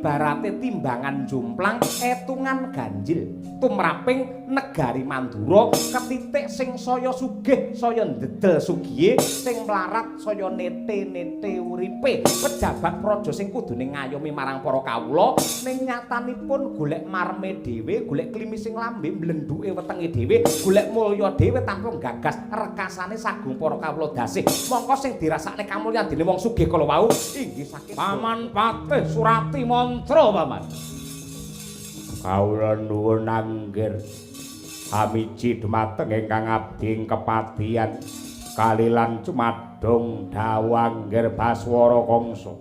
Ibarate timbangan jomplang, etungan ganjil. Tumraping negari Mandura ketitik sing saya sugih, saya ndedel sugihe, sing mlarat saya nete-nete uripe. Pejabat praja sing kudune ngayomi marang para kawula ning nyatanipun golek marme dhewe, golek klimis sing lambe mblendhuke wetenge dhewe, golek mulya dhewe tanpa gagas rekasane sagung para kawula dasih. Mongko sing dirasakne kamulyan dening wong sugih kala wau inggih saking Paman Patih Surati Mantra, Paman. Kawula nuwun anggir amiji dumateng ingkang abdi ing kepatihan kalilan cumadung dawuh anggir Baswara Kangsa.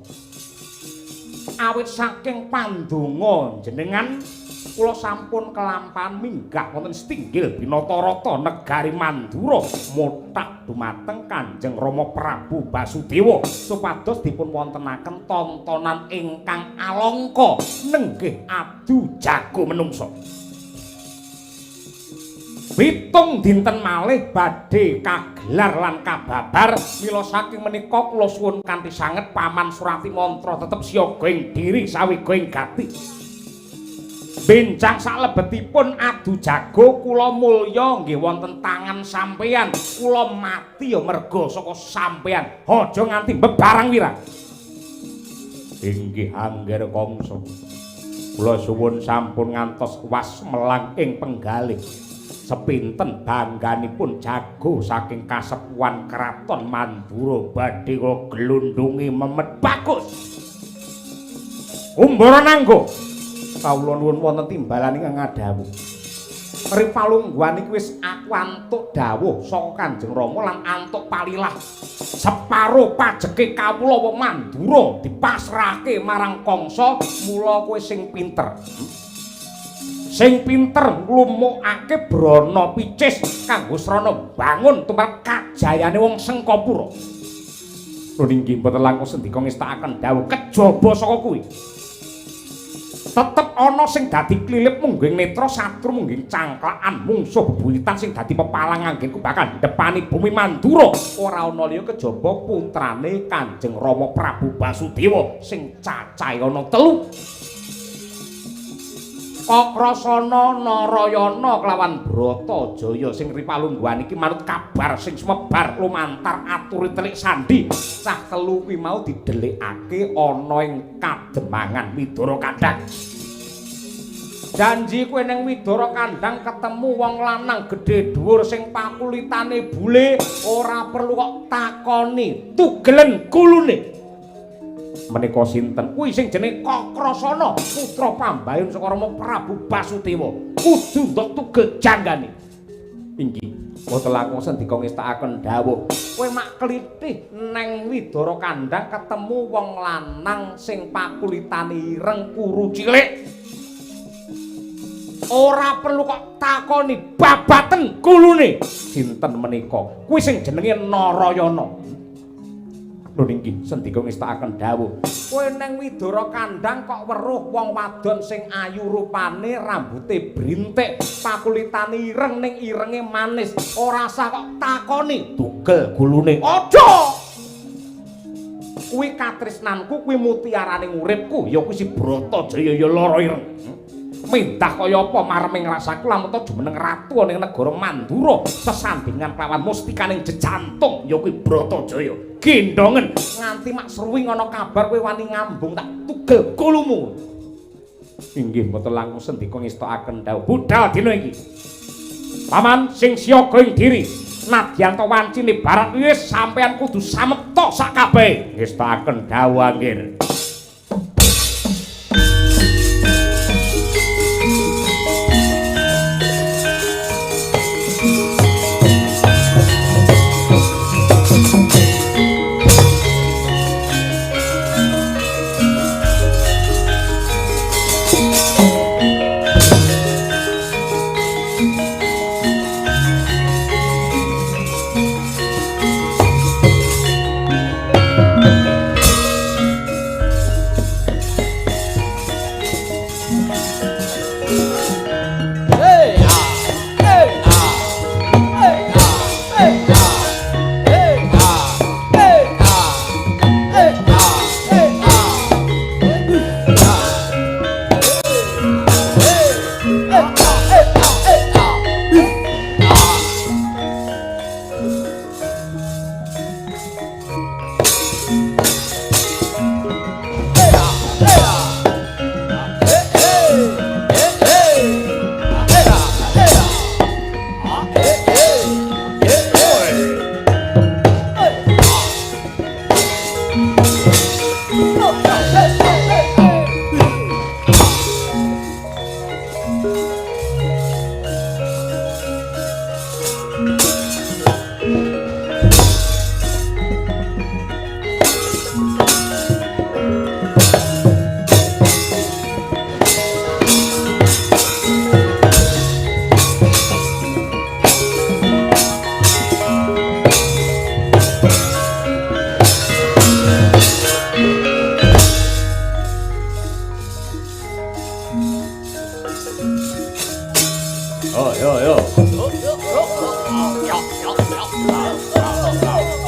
Awit saking pandonga jenengan kula sampun kelampahan minggah wonten setinggil Binatarata negari Mandura mothak dumateng Kanjeng Rama Prabu Basudewa supados dipun wontenaken tontonan ingkang alangka nenggih adu jago menungsa. 7 dinten malih badhe kagelar lan kababar, mila saking menika kula suwun kanthi sanget Paman Surati Mantra tetep siaga ing diri sawiga ing gati. Benjang salebetipun adu jago kula mulya nggih wonten tangan sampeyan. Kula mati ya merga saka sampeyan. Aja nganti bebarang wirang. Inggih anggir Kangsa. Kula suwun sampun ngantos was melang ing penggalih. Sepinten bangganipun jago saking kasepuhan kraton Mandura badhe kula glundungi memet bagus. Umbara nanggo. Kawula nuwun wonten timbalan ingkang ngadhawuh. Ripalungguhan iki wis aku antuk dawuh saka Kanjeng Rama lan antuk palilah. Separo pajeke kawula wong Mandura dipasrahke marang Kangsa, mula kowe sing pinter. Sing pinter nglumukake brana picis kanggo srana bangun tumrap kajayane wong Sengkapura. Lho inggih mboten langkung sendika ngestakaken dawuh kejaba saka kuwi. Tetep ana sing dadi klilip mungging netra satru mungging cangklakan mungsuh bebuyutan sing dadi pepalang anggenku bakal ndepani bumi Mandura. Ora ana liya kejaba putrane Kanjeng Rama Prabu Basudewa sing cacahe ana 3. Kakrasana Narayana kelawan Bratajaya sing ripalungguhan iki manut kabar sing sumebar lumantar aturi telik sandi. Cah telu kuwi mau didelikake ana ing kademangan Widara Kandhang. Janji kowe ning Widara Kandhang ketemu wong lanang gedhe dhuwur sing pakulitane bule, ora perlu kok takoni, tugelen kulune. Menika sinten? Kuwi sing jenenge Kakrasana, putra pambayun saka Rama Prabu Basudewa. Kudu ndok tugel janggane. Inggih, mboten langkung sendika ngestakaken dawuh. Kowe mak klithih neng Widara Kandhang ketemu wong lanang sing pakulitane ireng kuru cilik. Ora perlu kok takoni, babaten kulune. Sinten menika? Kuwi sing jenenge Narayana. Lho inggih sendika ngestakaken dawuh. Kowe neng Widara Kandhang kok weruh wong wadon sing ayu rupane, rambute brintik, pakulitane ireng ning irenge manis. Ora usah kok takoni, tugel gulune. Aja! Kuwi katresnanku, kuwi mutiarane uripku, ya kuwi si Bratajaya ya lara ireng. Mindah kaya apa marming rasaku lamun ta jumeneng ratu ana ing negara Mandura sesandingan kelawan mustikaning jejantung ya kuwi Bratajaya. Gendongen nganti mak sruwing ana kabar kowe wani ngambung tak tugel kulumu. Inggih mboten langkung sendika ngestokaken dawuh. Budal dina iki. Paman sing siaga ing diri. Nadyan ta wancine barat wis sampeyan kudu samekta sak kabehe. Ngestokaken dawuh anggir. Yo yo yo.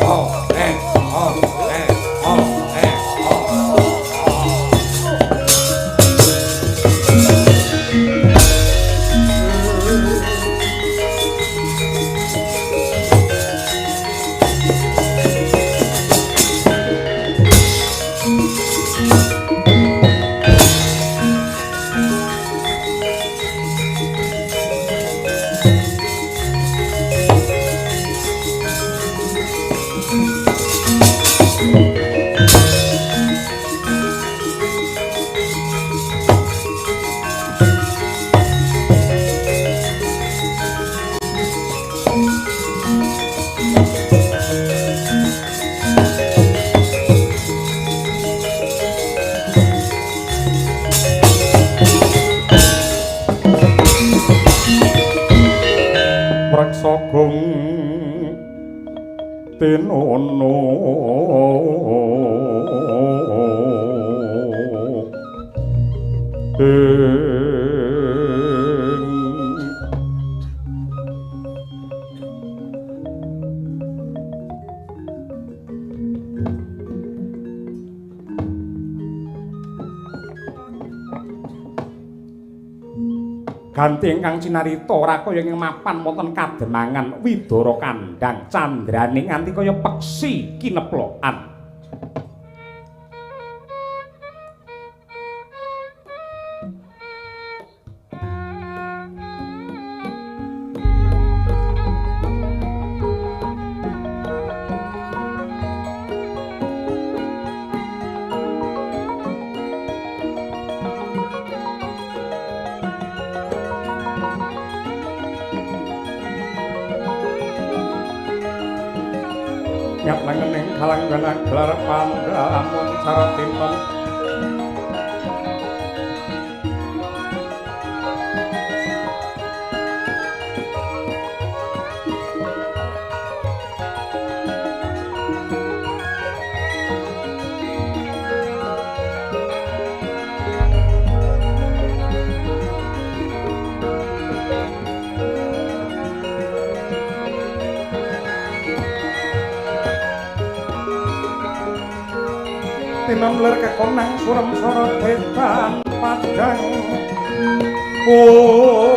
Oh, eh, oh, eh, oh, eh, oh. Mreksa gung tinono ganti ingkang cinarita ora kaya ing mapan wonten kademangan Widara Kandhang candrane nganti kaya peksi kineplokan. Ngat langening kalangganan gelar pandhamun caratinon tinon lir kekonang surem sora detan padang. Oh,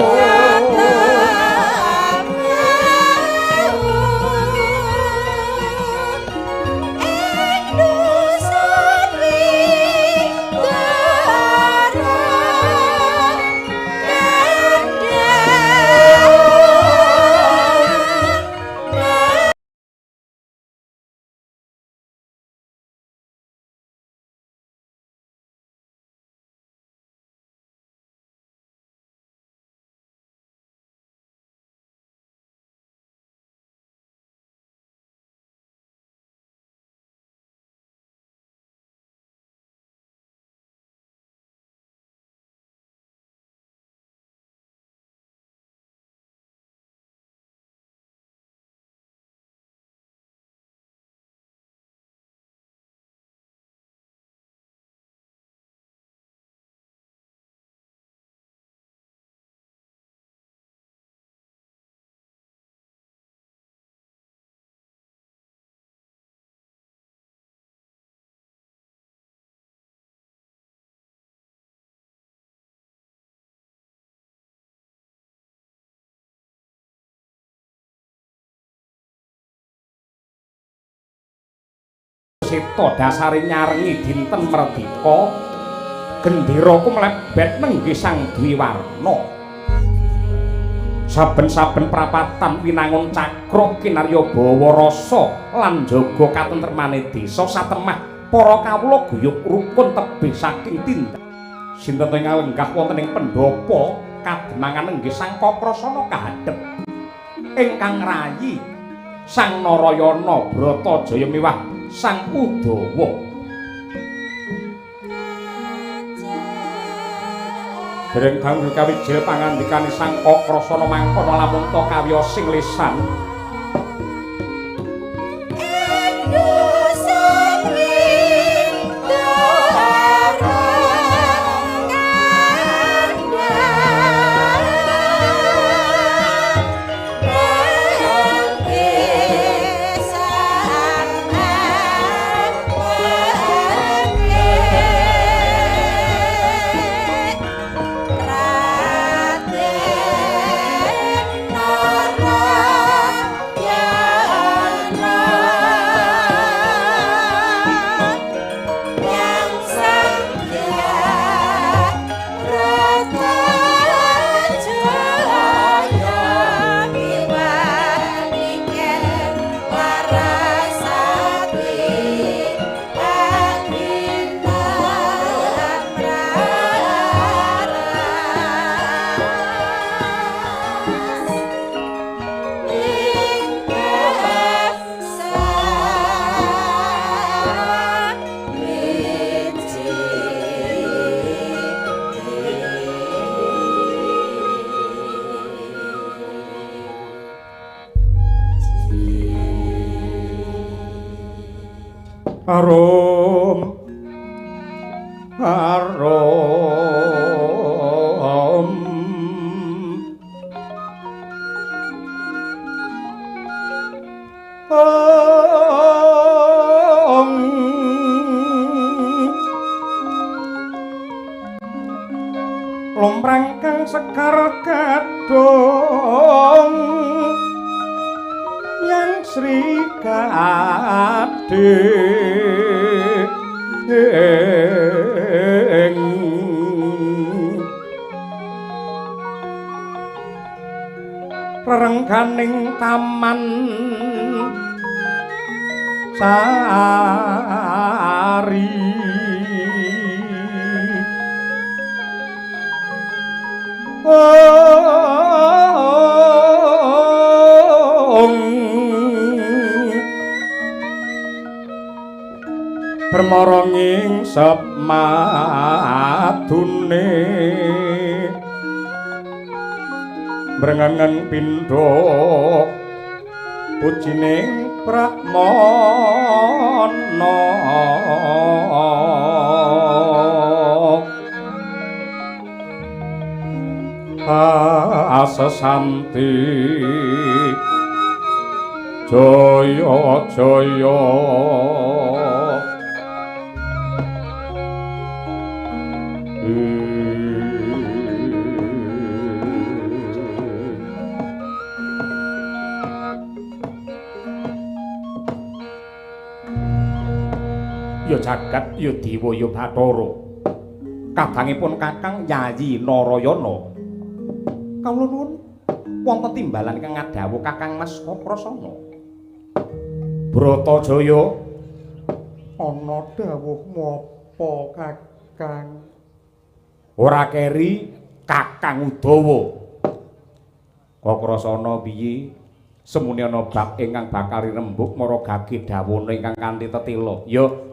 Seta dasare nyarengi dinten merdika, genderaku mlebet nenggih Sang Dwiwarna. Saben-saben prapatan winangun cakra kinarya bawa rasa lan jaga katentremane desa satemah para kawula guyub rukun tebih saking tindak. Sinten ing lenggah wonten ing pendhapa kademangan nenggih Sang Kakrasana kahadhep ingkang rayi Sang Narayana Bratajaya miwah Sang Udawa. Dereng dangu kawijil pangandikane Sang Kakrasana mangkono lamun ta kawiyosing lisan. Arum arum ong lumrang kang sekar kadung yang Sri Kading rerengganing taman sari permara ngingsep madune mrengengen pindha pujining Pramana asesanti jaya jaya. Ya jagat ya dewa ya bathara. Kadangipun Kakang Yayi Narayana. Kawula nuwun wonten timbalan ingkang ngadhawuh Kakang Mas Kakrasana. Bratajaya, ana dawuhmu apa Kakang? Ora keri Kakang Udawa. Kakrasana piye? Semune ana bab ingkang bakal rembug mara gage dawana ingkang kanthi tetila. Ya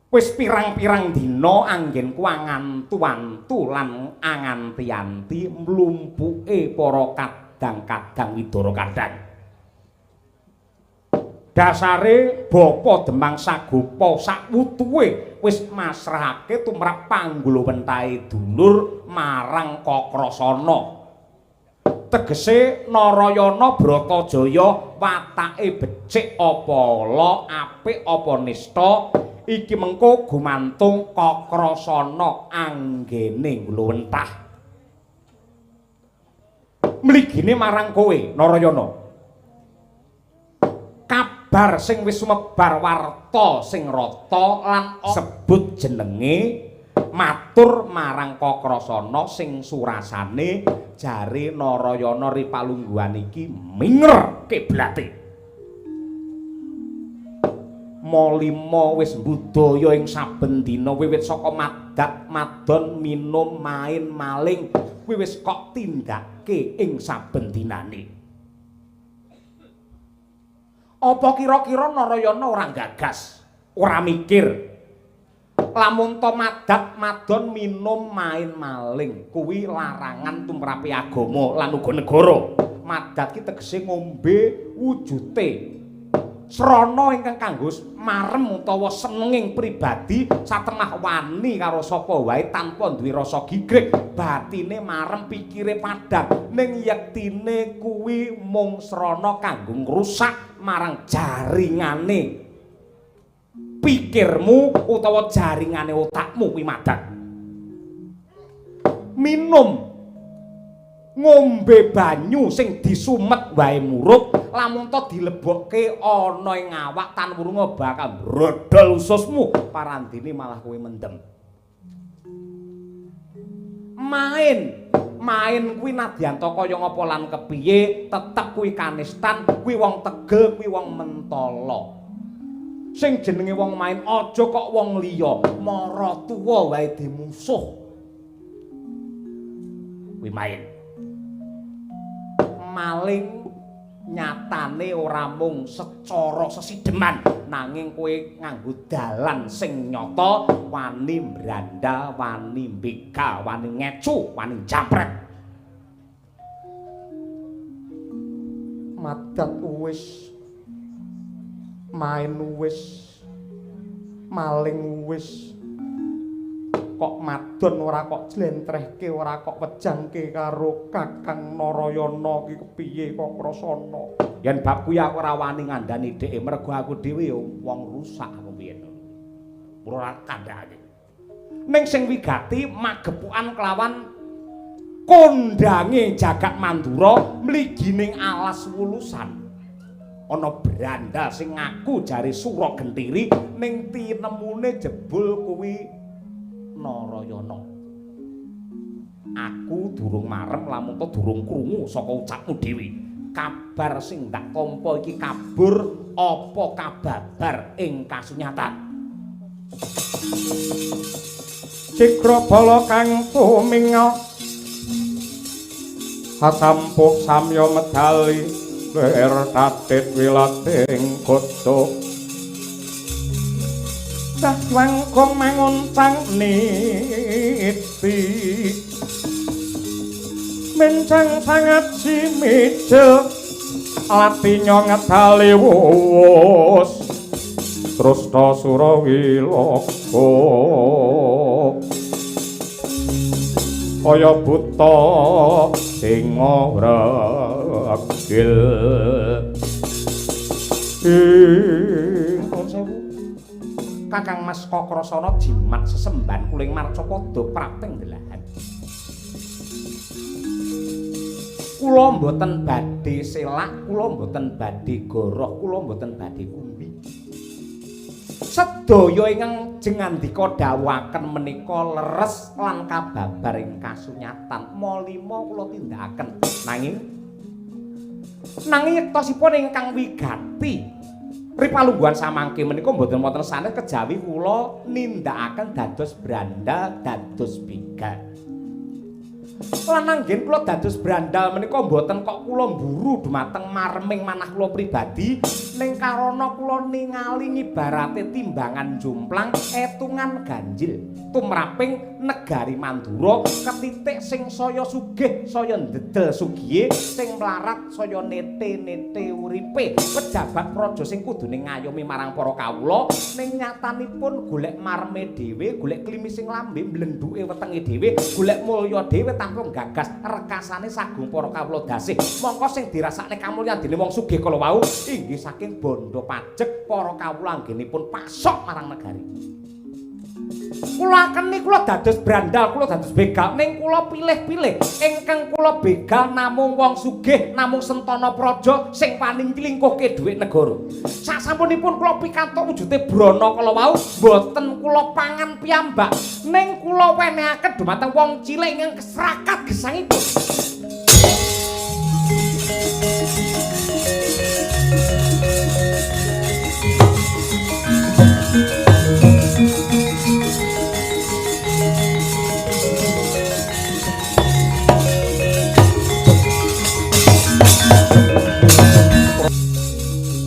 wis pirang-pirang dina anggenku angantu-antu lan anganti-anti mlumpuke para kadang-kadang widara kadang. Dasare Bapa Demang Sagopa sakwutuhe wis masrahake tumrap panggulawentahe dulur marang Kakrasana. Tegese Narayana Bratajaya watake becik apa ala, apik apa nista, iki mengko gumantung Kakrasana anggene ngluwentah. Mligine marang kowe Narayana. Kabar sing wis sumebar warta sing rata lan sebut jenenge matur marang Kakrasana sing surasane jare Narayana ripalungguhan iki minger kiblate. Malima wis mbudaya ing saben dina wiwit saka madat madon minum main maling kuwi wis kok tindake ing saben dinane. Apa kira-kira Narayana ora gagas, ora mikir? Lamun to madat madon minum main maling kuwi larangan tumrape agama lan uga negara. Madat ki tegese ngombe wujute srana ingkang kanggo marem utawa senenging pribadi satengah wani karo sapa wae tanpa duwe rasa gigrik, batine marem, pikire padhang, ning yektine kuwi mung srana kanggo ngrusak marang jaringane pikirmu utawa jaringane otakmu kuwi madat. Minum ngombe banyu sing disumet wae murup, lamun to dilebokke ana ing awak tan wurunga bakal brodol ususmu, parandene malah kowe mendem. Main, main kuwi nadyan ta kaya ngapa lan kepiye, tetep kuwi kanistan, kuwi wong tegel, kuwi wong mentala. Sing jenenge wong main aja kok wong liya, mara tuwa wae dimusuh. Kuwi main. Maling nyatane ora mung secara sesideman, nanging kowe nganggo dalan sing nyata, wani mbrandal, wani begal, wani ngecu, wani jampret. Madat wis Main wis, maling wis, kok madon ora kok jlentrehke, ora kok wejangke karo Kakang Narayana iki kepiye Kakrasana? Yen bab kuwi aku ora wani ngandani dheke, mergo aku dhewe ya wong rusak aku biyen. Ora kandhane. Ning sing wigati magepokan kelawan kondange jagat Mandura mligining alas wulusan. Ana brandal sing ngaku jare Sura Gentiri, ning tinemune jebul kuwi Narayana. Aku durung marem lamun to durung krungu saka ucapmu dhewe. Kabar sing ndak tampa iki kabur apa kababar ing kasunyatan? Cigra bala kang tuminga hasampuh samya medali lir tatit wilating godhog cah wangkung manguncang niti mencang sangat simijel latinya ngedali wuwus trusta surawiloka kaya buta sing ngregil. Nuwun sewu Kakang Mas Kakrasana, jimat sesembahan kuling marcapada prapting delahan. Kula mboten badhe selak, kula mboten badhe goroh, kula mboten badhe kumbi. Sedaya ingkang jengandika dawuhaken menika leres lan kababar ing kasunyatan. Malima kula tindakaken. Nanging yektosipun ingkang wigati ripalungguhan samangke menika mboten wonten sanes kejawi kula nindakaken dados brandal, dados begal. Lan anggen kula dados brandal menika mboten kok kula mburu dumateng marming manah kula pribadi, ning karana kula ningali ngibarate timbangan jomplang etungan ganjil tumraping negari Mandura ketitik sing saya sugih saya ndedel sugihe, sing mlarat saya nete-nete uripe. Pejabat praja sing kudune ngayomi marang para kawula ning nyatanipun golek marme dhewe, golek klimis sing lambe mblendhuke wetenge dhewe, golek mulya dhewe tanpa gagas rekasane sagung para kawula dasih. Mongko sing dirasakne kamulyan dening wong sugih kala wau inggih saking bondo pajek para kawula anggenipun pasok marang negari. Kula akeni kula dados brandal, kula dados begal, ning kula pilih-pilih. Ingkang kula begal namung wong sugih, namung sentana praja sing wani nylingkuhke dhuwit negara. Sasampunipun kula pikantuk wujude brana kala wau, mboten kula pangan piyambak, ning kula wenehaken dumateng wong cilik ingkang kesrakat gesangipun.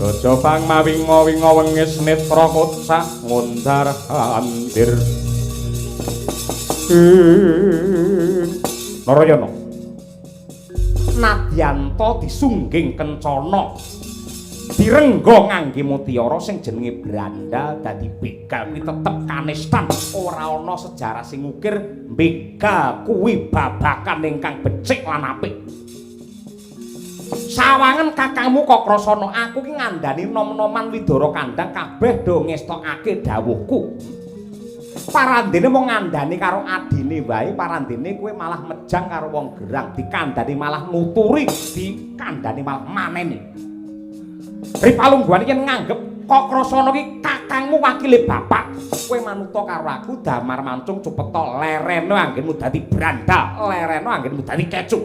Raja pang mawinga-winga wengis netra kocak ngundar handir. Narayana nadyanta disungging kencana direngga ngangge mutiara sing jenenge brandal dadi begal kuwi tetep kanistan, ora ana sejarah sing ngukir begal kuwi babakan ingkang becik lan apik. Sawangen kakangmu Kakrasana, aku ki ngandani nom-noman Widara Kandang kabeh do ngestokake dawuhku. Parandene mung ngandani karo adine wae, parandene kowe malah mejang karo wong gerang, dikandani malah nuturi, dikandani malah maneni. Ripalungguhan iki nganggep Kakrasana ki kakangmu wakile bapak. Kowe manuta karo aku damar mancung cepeta lereno anggenmu dadi brandal, lereno anggenmu dadi kecu.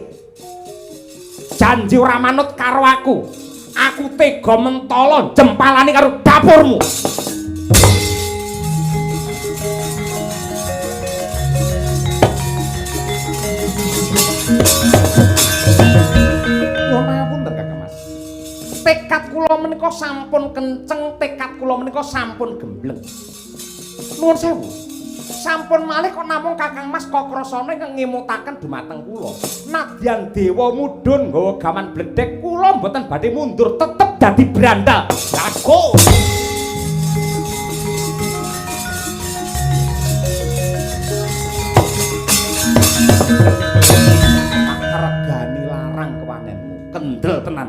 Janji ora manut karo aku, aku tega mentala jempalane karo dapurmu. Nuwun pangapunten Kakang Mas. Tekad kula menika sampun kenceng, tekad kula menika sampun gembleng. Nuwun sewu. Sampun malih kok namung Kakang Mas Kakrasana ingkang ngemutaken dumateng kula. Nadyan dewa mudhun nggawa gaman bledhek, kula mboten badhe mundur, tetep dadi brandal. Jago. Tak regani larang kewanenmu. Kendel tenan.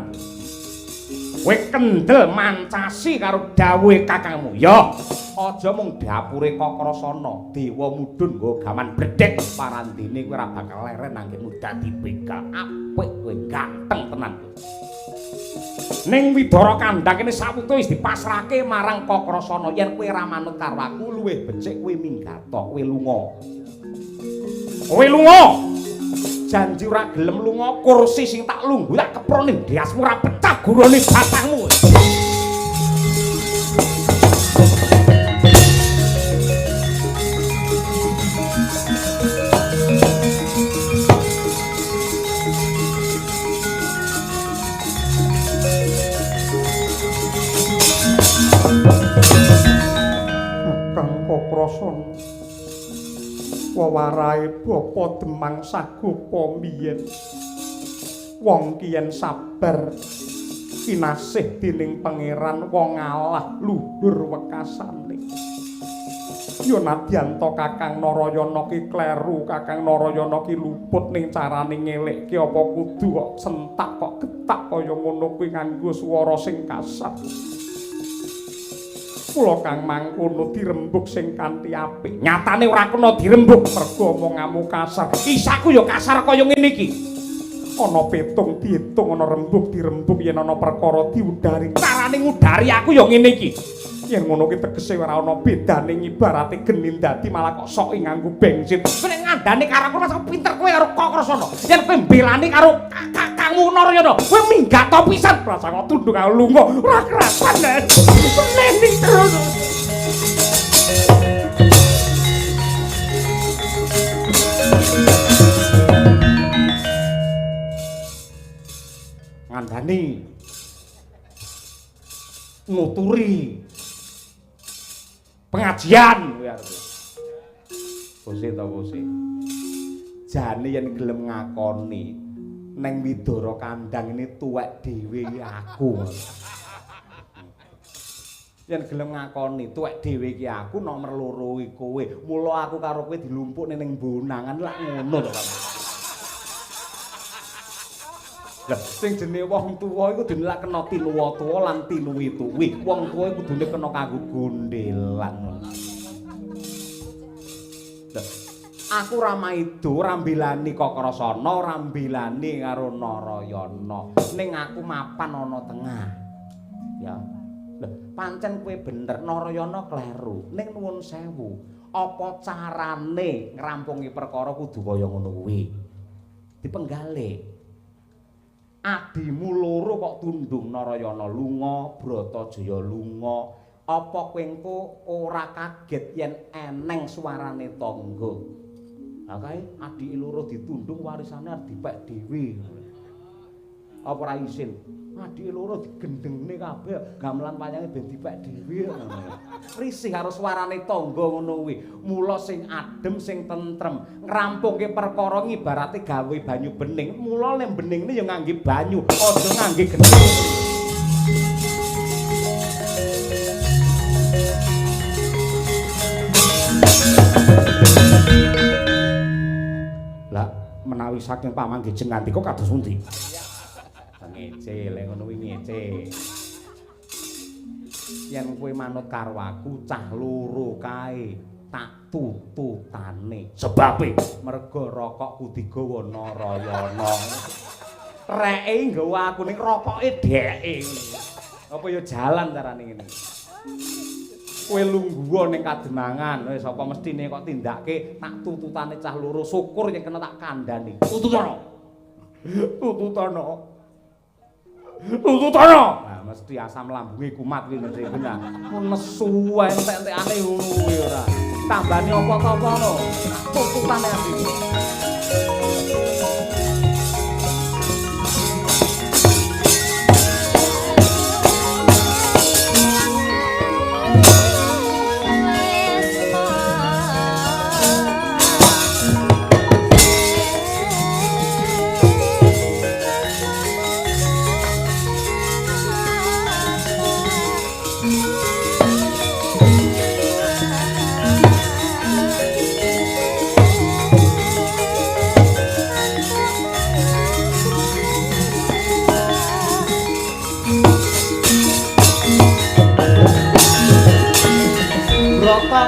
Kowe kendel mancasi karo dawuhe kakangmu. Ya, aja mung dapure Kakrasana, dewa mudhun nggo gaman bledhek parandene kowe ora bakal leren anggitmu dadi begal. Apik kowe, ganteng tenan. Ning Widara Kandhang kene sawutuh wis dipasrahke marang Kakrasana. Yen kowe ora manut karo aku luwih becik kowe minggat, kowe lunga. Kowe lunga. Janji ora gelem lunga, kursi sing tak lungguh tak keprone ndasmu ora pecah gurune batangmu. Kang Kakrasana wewarahe Bapa Demang Sagopa mbiyen. Wong kiyen sabar kinasih dening pangeran wong ngalah luhur wekasane. Ya nadyan ta Kakang Narayana ki kleru, Kakang Narayana ki luput ning carane ngelekke apa kudu kok sentak kok getak kaya ngono kuwi nganggo swara sing kasar. Kula kang mangkono dirembug sing kanthi apik. Nyatane ora kena dirembug mergo omonganmu kasar. Isaku ya kasar kaya ngene iki. Ana petung diitung, ana rembug dirembug, yen ana perkara diudari. Carane ngudari aku ya ngene iki. Yen ngono ki tegese ora ana bedane ibarate geni dadi malah kok soki nganggo bensin. Kowe nek ngandani karo aku masa pinter kowe karo Kakrasana. Yen kowe mbelani karo kakangmu Narayana, kowe minggat to pisan. Rasa kok tunduk karo lunga ora kerasan. Seneni terus. Ngandani nuturi pengajian kuwi arepe. Bose ta bose. Jane yen gelem ngakoni neng Widara Kandhang ini tuwek dhewe iki aku. Yen gelem ngakoni tuwek dhewe iki aku nomor loro iki kowe. Mula aku karo kowe dilumpukne ning bonangan lak ngono to, Pak. Lah sing jenenge wong tuwa iku kudune lak kena tinuwa-tuwa lan tinuwi-tuwi. Wong tuwa iku kudune kena kanggo gondelan. Lah aku ora maido, ora mbelani Kakrasana, ora mbelani karo Narayana. Ning aku mapan ana tengah. Ya. Lah pancen kowe bener Narayana kleru. Ning nuwun sewu, apa carane ngrampungi perkara kudu kaya ngono kuwi? Dipenggale. Adimu loro kok tundung Narayana lunga, Bratajaya lunga. Apa kowe engko ora kaget yen eneng suarane tangga? Lah kae adike loro ditundung warisane arep dipek dhewe. Apa ora isin? Adike loro digendengne kabeh, gamelan wayange ben dipek dhewe ngono. Risih karo suarane tangga ngono kuwi. Mula sing adem sing tentrem, ngrampungke perkara ngibarate gawe banyu bening. Mula lek beningne ya ngangge banyu, aja ngangge geni. Lah menawi saking pamanggih jengandika kados pundi? Ngece, lek ngono kuwi ngece. Yen kowe manut karo aku cah loro kae tak tututane. Sebabe mergo rokokku digawa Narayana. Reke nggawa aku ning rokoke dheke ngono. Apa ya jalan carane ngene. Kowe lungguh ning kademangan, wis apa mestine kok tindake tak tututane cah loro, syukur yen kena tak kandhani. Tututana. Tututana. Tututana. Nah, mesti asam lambunge kumat kuwi mesti bener. Nesu entek-entekane ngono kuwi ora. Tambane apa ta apa no. Tututane ati.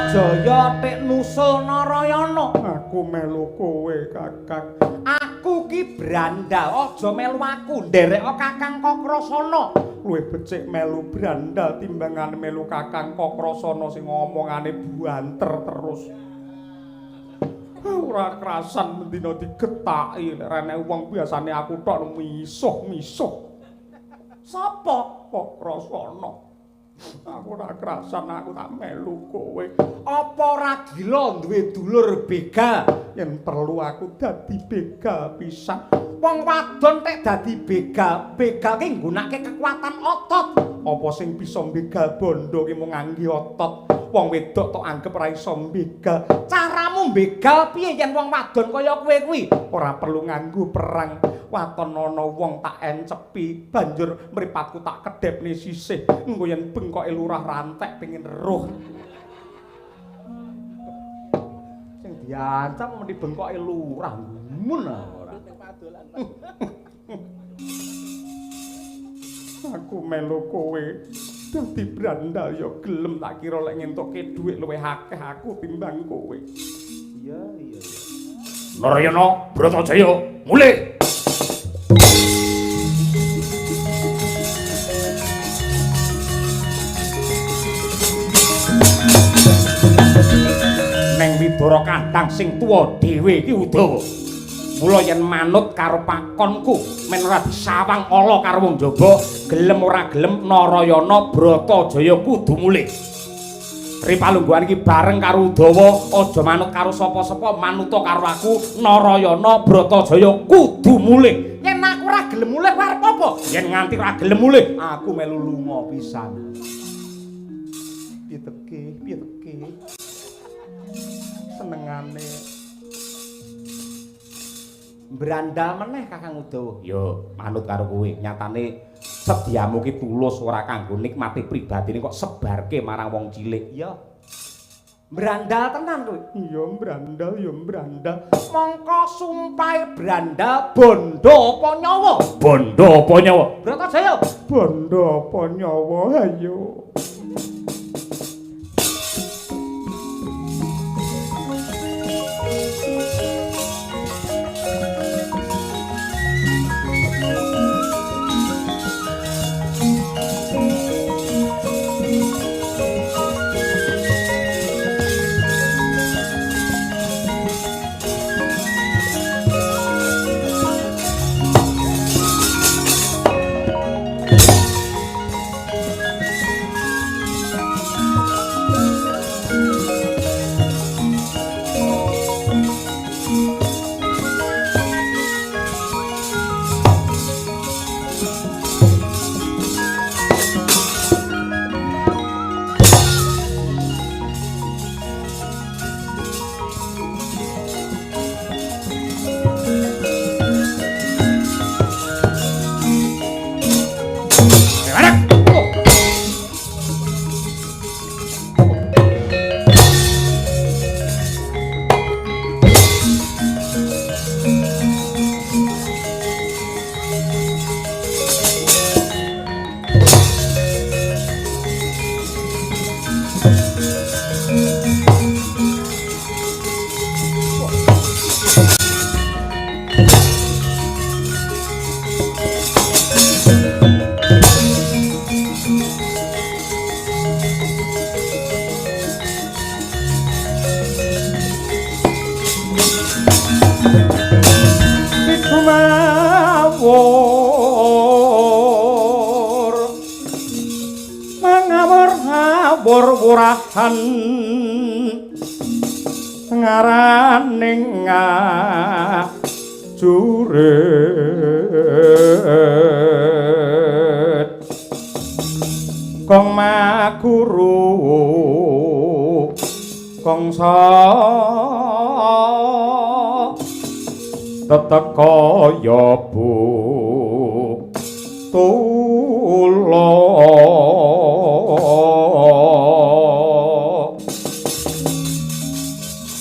Bratajaya tek nusul Narayana. Aku melu kowe, Kakang. Aku ki brandal, aja melu aku, nderek Kakang Kakrasana. Luwih becik melu brandal timbangane melu Kakang Kakrasana sing ngomongane buanter terus. Ora krasan mendina digetaki lek rene wong biasane aku tok misuh-misuh. Sapa? Kakrasana. Aku ora krasan, aku tak melu kowe. Apa ora gila duwe dulur begal? Yen perlu aku dadi begal pisan. Wong wadon tek dadi begal, begal ki nggunakake kekuatan otot. Apa sing bisa begal bondo ki mung ngangge otot? Wong wedok tok anggep ora iso begal. Caramu begal piye yen wong wadon kaya kowe kuwi? Ora perlu nganggo perang. Waton ana wong tak encepi, banjur mripatku tak kedhepne sisih. Engko yen bengkoke lurah rantek pengin roh. Sing diancam meni bengkoke lurah gumun ora. Aku melu kowe dadi brandal ya gelem, tak kira lek ngentukke dhuwit luwih akeh aku timbang kowe. Iya iya iya. Narayana Bratajaya mulih. Neng Widara kandhang sing tuwa dhewe iki Udawa. Mula yen manut karo pakonku men ora disawang ala karo wong jaba, gelem ora gelem Narayana Bratajaya kudu mulih. Ripalungguhan iki bareng karo Udawa, aja manut karo sapa-sapa, manuta karo aku Narayana Bratajaya kudu mulih. Yen aku ora gelem mulih kowe arep apa? Yen nganti ora gelem mulih, aku melu lunga pisan. Piye teke, piye teke. Senengane brandal meneh Kakang Udawa. Yo, manut karo kowe. Nyatane sediamu ki tulus ora kanggo nikmati pribadine kok sebarke marang wong cilik. Iya. Brandal tenan kowe. Iya, brandal, ya brandal. Mongko sumpahe brandal bondo apa nyawa? Bondo apa nyawa? Bratajaya. Bondo apa nyawa? Ayo. Mangawur-wurahan ngarane ngajurit kong maguru kongsa tetekaya butula.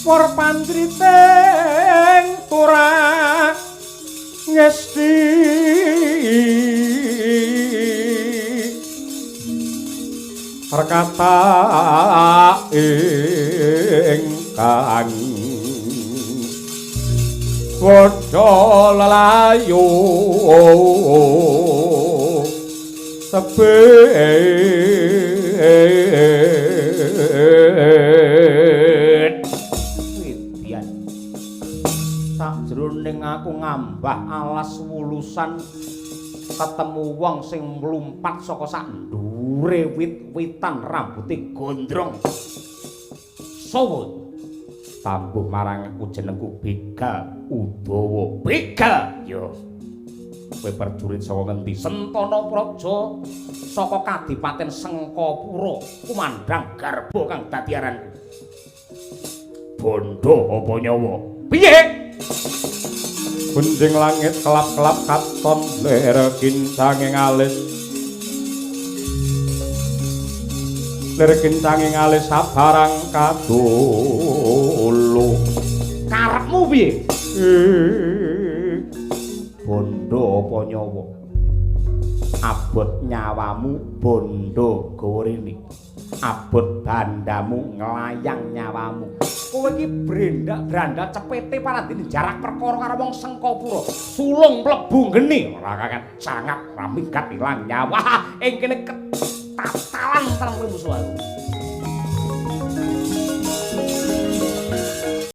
War pandriting turah ngesti rekatae Ingkang padha lelayu tebet. Widian. Sakjroning aku ngambah alas wulusan ketemu wong sing mlumpat saka sak ndure wit-witan rambuté gondrong. Sowo tambuh marang aku jenengku Begal Udawa. Begal yo. Kowe prajurit saka ngendi? Sentana Praja saka Kadipaten Sengkapura, kumandhang garba kang dadi aranku. Bondo apa nyawa? Piye? Gunjing langit kelap-kelap katon lir kincange alis. Lir kincange alis sabarang kadulu. Karepmu piye? Bondo apa nyawa? Abot nyawamu bondo gawa rene. Abot bandamu nglayang nyawamu. Kowe iki brendak-brandak cepete parandene jarak perkara karo wong Sengkapura. Sulung mlebu geni ora kakan sangat raminggat ilang nyawa. Ing kene ketatalan tenan kowe musuh aku.